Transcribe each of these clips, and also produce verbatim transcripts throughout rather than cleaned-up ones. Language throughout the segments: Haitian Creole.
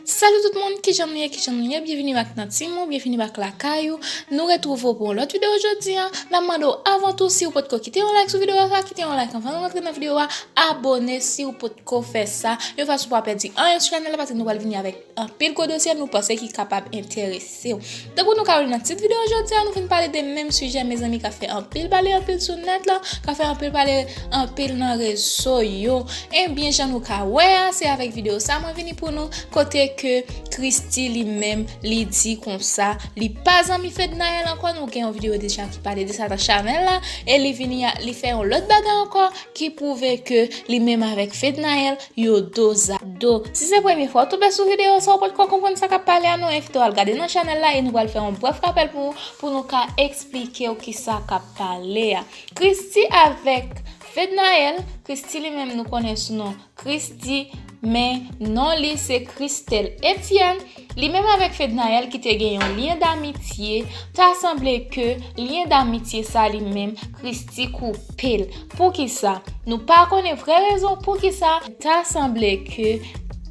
Salut tout moun, kijan nou ye, kijan nou ye? Byenvini back nan team ou, byenvini back lakay ou. Nou retwouve w pou yon lòt videyo jodi a. N ap mande w avan tou, si w potko kite yon like sou videyo sa, kite yon like anvan nou rantre nan videyo a. Abone si w potko fè sa. Yon fason pou w pa pèdi anyen sou chanèl la, paske nou pral vini avèk anpil gwo dosye nou panse ki kapab enterese w. Tankou nou ka wè nan tit videyo jodi a, nou vin pale de menm sijè, mezanmi, ka fè anpil pale anpil sou nèt la, ka fè anpil pale anpil nan rezo yo. Ebyen, jan nou ka wè a, se avèk videyo sa mwen vini pou nou, kote ke Christie li menm, li di konsa, li pa zanmi Fednaelle ankò, nou gen yon videyo deja ki pale de sa nan chanèl la, e li vini a, li fè yon lòt bagay ankò ki pwouve ke li menm avèk Fednaelle, yo dozado. Si se premye fwa w tonbe sou videyo sa, ou potko konprann sa k ap pale a, nou envite w al gade nan chanèl la e nou pral fè yon brèf rapèl pou, pou nou ka eksplike w kisa k ap pale a. Christie avèk Fednaelle, Christie li menm nou konnen sou non Christie, men non li se Christelle Etienne. Li menm avèk Fednaelle ki te gen yon lyen damitye, ta sanble ke lyen damitye sa li menm Christie koupe l. Poukisa? Nou pa konnen vrè rezon poukisa. Ta sanble ke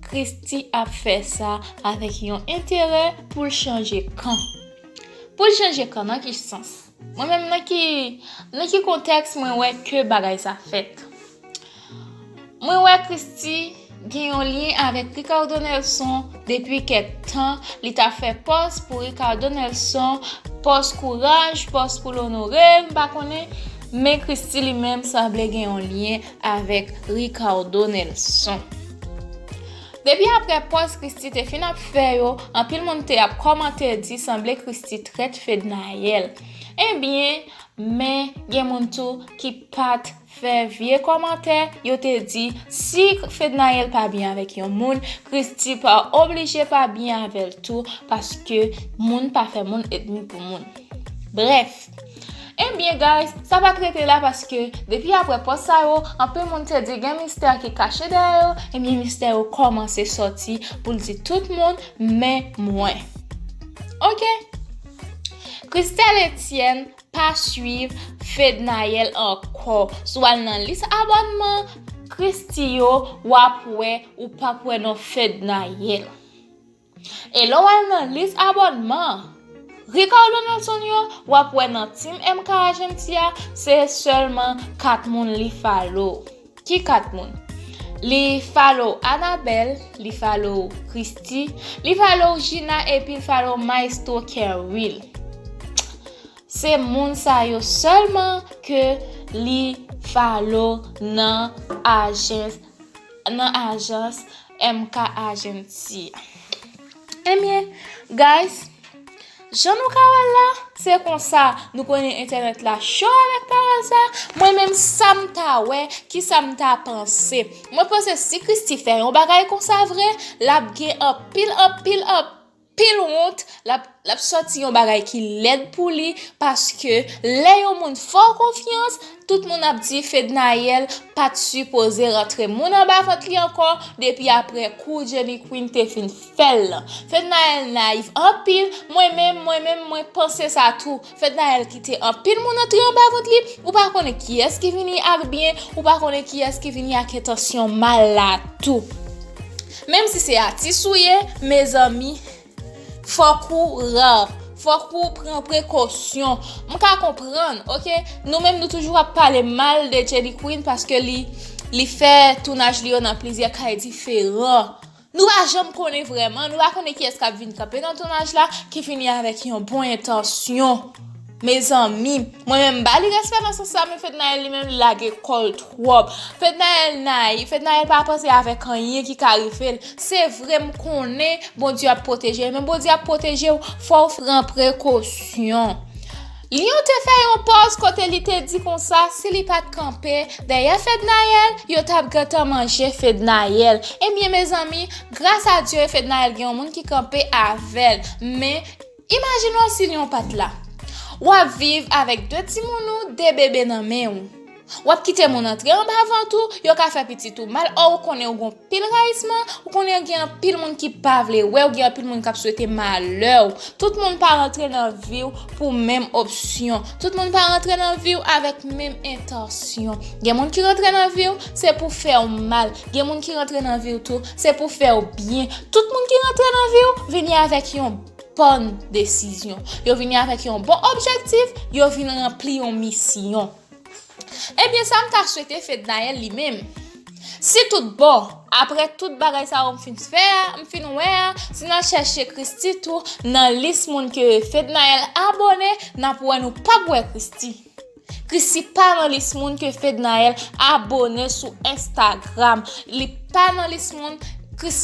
Christie ap fè sa avèk yon enterè pou l chanje kan. Pou l chanje kan, nan ki sans? Mwen menm, nan ki, nan ki kontèks mwen wè ke bagay sa fèt? Mwen wè Christie gen yon lyen avèk Ricardo Nelson depi kèk tan. Li ta fè pòs pou Ricardo Nelson, pòs kouraj, pòs pou l onore l, m pa konnen. Men Christie li menm sanble gen yon lyen avèk Ricardo Nelson. Depi aprè pòs Christie te fin ap fè yo, anpil moun te ap kòmante di sanble Christie trèt Fednaelle. Ebyen, men gen moun tou ki pa t fè vye kòmantè, yo te di si Fednaelle pa byen avèk yon moun, Christie pa oblije pa byen avè l tou, paske moun pa fè moun ènmi pou moun. Brèf. Ebyen, guys, sa pa t rete la paske depi aprè pòs sa yo, anpil moun te di gen mistè ki kache dèyè yo, ebyen, mistè yo kòmanse sòti pou l di tout moun, men mwen. Oke? Christelle Etienne pa swiv Fednaelle ankò. Si w al nan lis abònman Christie yo, w ap wè, ou p ap wè non Fednaelle. E lè w al nan lis abònman Ricardo Nelson yo, w ap wè nan Team M K Agency a, se sèlman kat moun li follow. Ki kat moun? Li follow Anabelle, li follow Christie, li follow Gina epi l follow Maestro Kerwill. Se moun sa yo sèlman ke li follow nan ajans, nan ajans M K Agency. Ebyen, guys, jan nou ka wè l la, se konsa nou konnen entènèt la cho avèk pawòl sa. Mwen menm, sa m ta wè, ki sa m ta panse. Mwen panse si Christie fè yon bagay konsa vre, l ap gen anpil, anpil, anpil wont, l ap, l ap sòti yon bagay ki lèd pou li, paske lè yon moun fè w konfyans, tout moun ap di Fednaelle pa t sipoze rantre moun anba vant li ankò, depi aprè kou Jenny Queen te fin fè l lan. Fednaelle nayiv anpil, mwen menm, mwen menm, mwen panse sa tou. Fednaelle kite anpil moun antre anba vant li, ou pa konnen kiyès ki vini ak byen, ou pa konnen kiyès ki vini ak entansyon mal la tou. Menm si se atis ou ye, mezanmi, fòk ou ran, fòk ou pran prekosyon. M ka konprann, oke? Nou menm, nou toujou ap pale mal de Jenny Queen paske li, li fè tounaj li yo nan plizyè kay diferan. Nou pa janm konnen vrèman, nou pa konnen kiyès k ap vin kanpe nan tounaj la, ki vini avèk yon bon entansyon. Mezanmi, mwen menm, m ba li respè nan sans sa, men Fednaelle li menm, li lage kò l twòp. Fednaelle nayiv, Fednaelle pa panse avèk anyen ki ka rive l. Se vre, m konnen Bondye ap pwoteje l, men Bondye ap pwoteje w, fò w pran prekosyon. Lion te fè yon pòz kote li te di konsa, si li pa t kanpe dèyè Fednaelle, yo t ap gentan manje Fednaelle. Ebyen, mezanmi, gras a Dye, Fednaelle gen yon moun ki kanpe avè l. Men, imajine w si Lion pa t la. W ap viv avèk de timoun ou, de bebe nan men w. W ap kite moun antre anba vant ou, yo ka fè pitit ou mal, ò, ou konnen ou gen anpil rayisman, ou konnen gen anpil moun ki pa vle wè w, gen anpil moun k ap swete malè w. Tout moun pa rantre nan vi w pou menm opsyon. Tout moun pa rantre nan vi w avèk menm entansyon. Gen moun ki rantre nan vi w, se pou fè w mal. Gen moun ki rantre nan vi w tou, se pou fè w byen. Tout moun ki rantre nan vi w, vini avèk yon bòn desizyon. Yo vini avèk yon bon objektif, yo vin ranpli yon misyon. Ebyen, sa m ta swete Fednaelle li menm. Si tout bon, apre tout bagay sa yo m fin fè a, m fin wè a, si n al chèche Christie tou nan lis moun ke Fednaelle abone, n ap wè nou p ap wè Christie. Christie pa nan lis moun ke Fednaelle abone sou Instagram. Li pa nan lis moun Chris,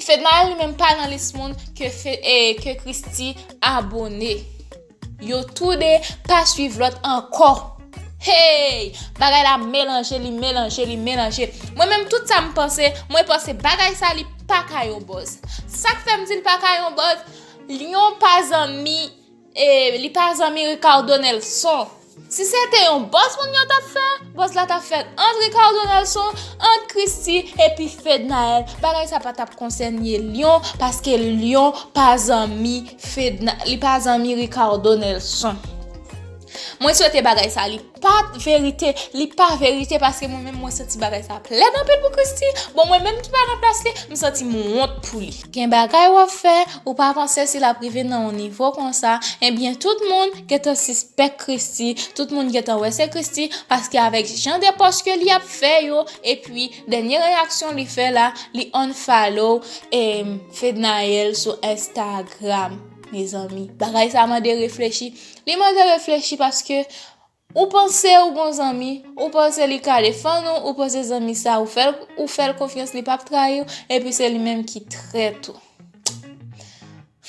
Fednaelle li menm pa nan lis moun ke, Fe, eh, ke Christie abone. Yo toude pa swiv lòt ankò. Hey! Bagay la melanje, li melanje, li melanje. Mwen menm, tout sa m panse, mwen panse bagay sa li pa ka yon buzz. Sa k fè m di l pa ka yon buzz, Lion pa zanmi, e, li pa zanmi Ricardo Nelson. Si se te yon buzz moun yo t ap fè, buzz la t ap fèt ant Ricardo Nelson, ant Christie epi Fednaelle. Bagay sa pa t ap konsène Lion, paske Lion pa zanmi Fedna, li pa zanmi Ricardo Nelson. Mwen swete bagay sa li pa verite, li pa verite paske mwen menm mwen santi bagay sa ap lèd anpil pou Christie. Bon, mwen menm ki pa nan plas li, m santi m wont pou li. Gen bagay w ap fè, ou pa panse si l ap rive nan yon nivo konsa, ebyen tout moun gentan sispèk Christie, tout moun gentan wè se Christie, paske avèk jan de pòs ke li ap fè yo, epi dènye reyaksyon li fè la, li unfollow, em, Fednaelle sou Instagram. Mezanmi, bagay sa mande reflechi. Li mande reflechi paske ou panse ou gon zanmi, ou panse li ka defann ou, ou panse zanmi sa ou fè l, ou fè l konfyans, li p ap trayi w, epi se li menm ki trèt ou.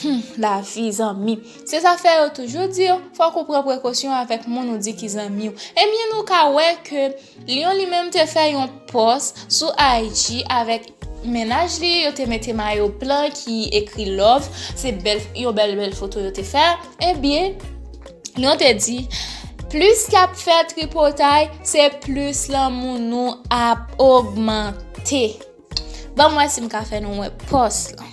Hmm, lavi, zanmi. Se sa fè yo toujou di w, fòk ou pran prekosyon avèk moun ou di ki zanmi w. Ebyen, nou ka wè ke Lion li menm te fè yon pòs sou I G avèk mennaj li, yo te mete mayo blan ki ekri love, se bèl, yon bèl, bèl foto yo te fè. Ebyen, Lion te di, plis y ap fè tripotay, se plis lanmou nou ap ogmante. Ban m wè si m ka fè nou wè pòs la.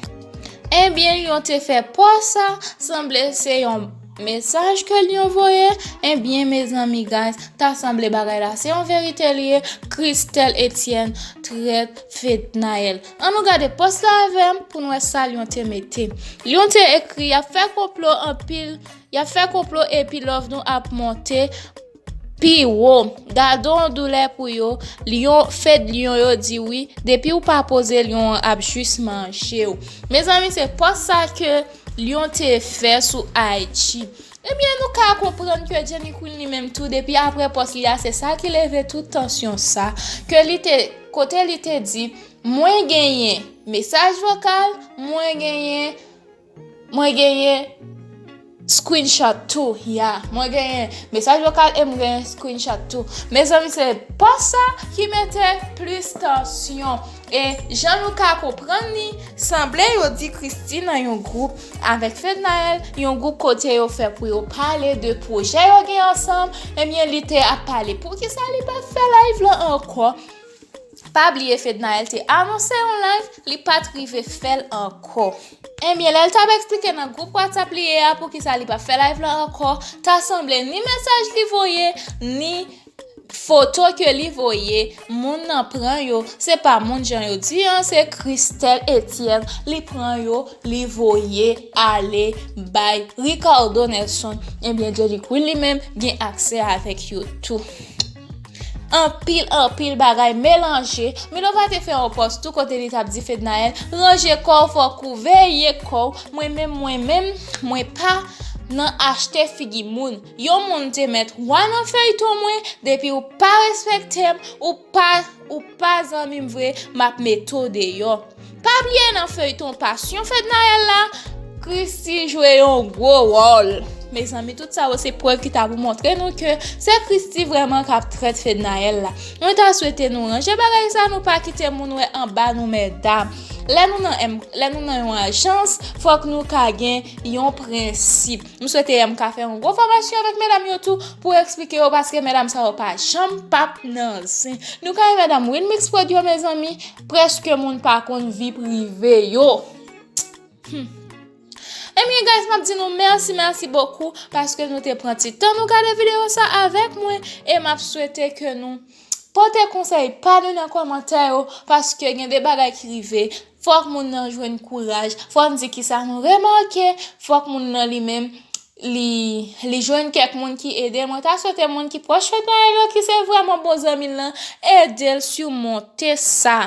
Ebyen, Lion te fè pòs sa, sanble se yon mesaj ke Lion voye. Ebyen, mezanmi, guys, ta sanble bagay la se yon verite li ye. Christelle Etienne trèt Fednaelle. An nou gade pòs la avè m pou n wè sa Lion te mete. Lion te ekri, y ap fè konplo anpil, y ap fè konplo epi love nou ap monte pi wo. Gade yon doulè pou yo. Lion, Fed Lion yo di wi. Depi w pa poze, Lion an ap jis manje w. Mezanmi, se pòs sa ke Lion te fè sou I G. Ebyen, nou ka konprann ke Jenny Queen li menm tou, depi apre pòs li a, se sa ki leve tout tansyon sa, ke li te, kote li te di, mwen genyen mesaj vokal, mwen genyen, mwen genyen screenshot tou, ya. Mwen genyen mesaj vokal e mwen genyen screenshot tou. Mezanmi, se pòs sa ki mete plis tansyon. E jan nou ka konprann li, sanble yo di Christie nan yon gwoup avèk Fednaelle, yon gwoup kote yo fè pou yo pale de pwojè yo gen ansanm, ebyen, li te ap pale. Poukisa li pa fè live lan ankò? Pa bliye Fednaelle te anonse yon live, li pa t rive fè l ankò. Ebyen, lè l t ap eksplike nan gwoup WhatsApp li ye a poukisa li pa fè live lan ankò, ta sanble ni mesaj li voye, ni foto ke li voye, moun nan pran yo, se pa moun jan yo di an, se Christelle Etienne, li pran yo, li voye ale bay Ricardo Nelson. Ebyen, Jenny Queen li menm gen aksè avèk yo tou. Anpil, anpil bagay melanje. Milova te fè yon pòs tou kote li t ap di Fednaelle, ranje kò w, fòk ou veye kò w. Mwen menm, mwen menm, mwen pa nan achte figi moun. Yon moun te mèt wa nan feyton mwen, depi w pa respekte m, ou pa, ou pa zanmi m vre, m ap mete w deyò. Pa bliye nan feyton Passion Fednaelle la, Christie jwe yon gwo wòl. Mezanmi, tout sa yo se prèv ki ta pou montre nou ke se Christie vrèman k ap trèt Fednaelle la. Mwen ta swete nou ranje bagay sa, nou pa kite moun wè anba nou, medam. Lè nou nan M, lè nou nan yon ajans, fòk nou ka gen yon prensip. M swete M K fè yon gwo fòmasyon avèk medam yo tou pou eksplike yo, paske medam sa yo pa janm p ap nan zen. Nou ka wè medam Winmix Prod yo, mezanmi, prèske moun pa konn vi prive yo. Hmm. Ebyen, guys, m ap di nou mèsi, mèsi bokou paske nou te pran ti tan nou gade videyo sa avèk mwen, e m ap swete ke nou pote konsèy pa nou nan kòmantè yo, paske gen de bagay ki rive, fòk moun nan jwenn kouraj, fò n di kisa nou remake, fòk moun nan li menm, li, li jwenn kèk moun ki ede. Mwen ta swete moun ki pwòch Fednaelle yo, ki se vrèman bon zanmi l lan, ede l simonte sa.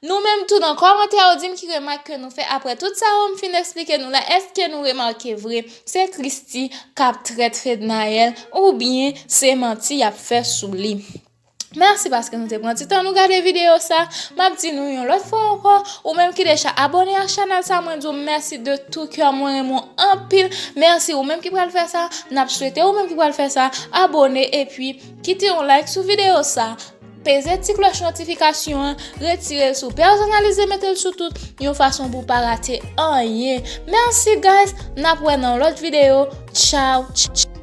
Nou menm tou nan kòmantè yo, di m ki remak ke nou fè apre tout sa yo m fin eksplike nou la. Èske nou remake vre se Christie k ap trèt Fednaelle, oubyen se manti y ap fè sou li? Mèsi paske nou te pran ti tan nou gade videyo sa. M ap di nou yon lòt fwa ankò, ou menm ki deja abòne ak chanèl sa, mwen di w mèsi de tout kè, mwen renmen w anpil. Mèsi ou menm ki pral fè sa, n ap swete ou menm ki pral fè sa, abòne epi kite yon like sou videyo sa. Peze ti klòch notifikasyon an, retire l sou pèsonalize, mete l sou tout, yon fason pou w pa rate anyen. Mèsi, guys, n ap wè nan lòt videyo. Tchaw, tch, tch.